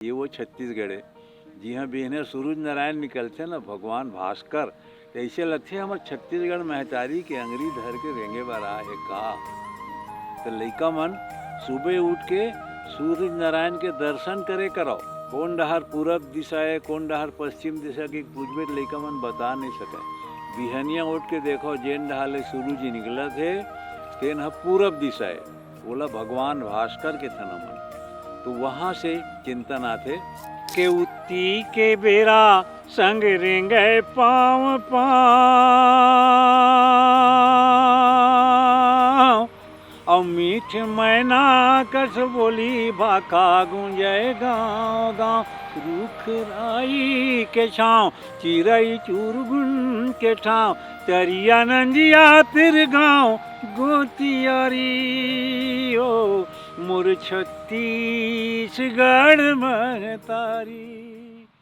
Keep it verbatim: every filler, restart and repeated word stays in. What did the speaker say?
ये वो छत्तीसगढ़ है, जिहाँ बिहने सूरज नारायण निकलथे ना, भगवान भास्कर, तइसे लगथे हमर छत्तीसगढ़ महतारी के अंगरी धर के रेंगे बर आए हे का। त लइका मन सुबह उठ के सूरज नारायण के दर्शन करे करव। कोन डहर पूरब दिशा है, कोन डहर पश्चिम दिशा के पूछबे त लइका मन बता नहीं सके। बिहनिया उठ के देखो, जेन डहर ले सूरज निकलत हे, तेन ह पूरब दिशा है। ओला भगवान भास्कर के थन मन। तो वहाँ से चिंतन आथे। के उत्ती के बेरा संग रेंगे पाँव पाँव, अउ मीठ मैना कस बोली भाखा गूंजे गाँव गाँव। रुख राई के छाँव, चिरई चुरगुन के ठाँव, तरिया नंदिया तिर गाँव गोतियारी ओ, मोर छत्तीसगढ़ महतारी।